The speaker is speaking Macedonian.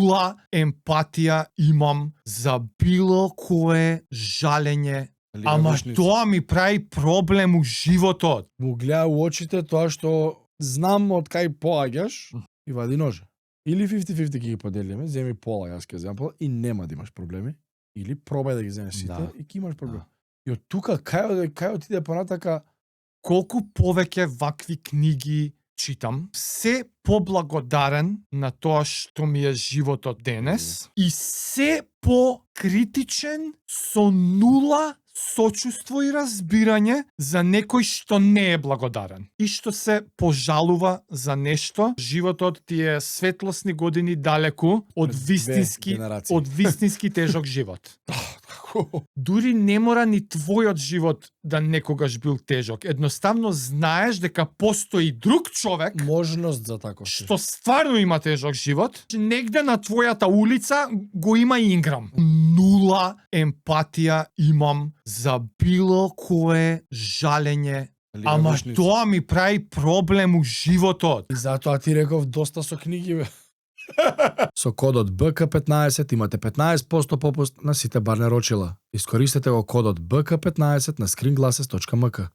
нула емпатија имам за било кое жалење. Ама тоа ми прави проблем у животот. Му гледа у очите тоа што знам од кај поаѓаш и вади ноже. Или 50-50 ќе ги поделиме, земи пола, јас ќе земам пола и нема да имаш проблеми. Или пробај да ги земеш сите и ќе имаш проблем. И од тука кај отиде понатака, колку повеќе вакви книги читам, се поблагодарен на тоа што ми е животот денес и се покритичен со нула сочувство и разбирање за некој што не е благодарен и што се пожалува за нешто. Животот ти е светлосни години далеку од вистински тежок живот. Дури не мора ни твојот живот да некогаш бил тежок. Едноставно знаеш дека постои друг човек, можност за тако што стварно има тежок живот. Негде на твојата улица го има Инграм. Нула емпатија имам за било кое жалење. Ама тоа ми прави проблем у животот. И затоа ти реков доста со книги, бе. Со кодот BK15 имате 15% попуст на сите барне рочила. Искористете го кодот BK15 на screenglasses.mk.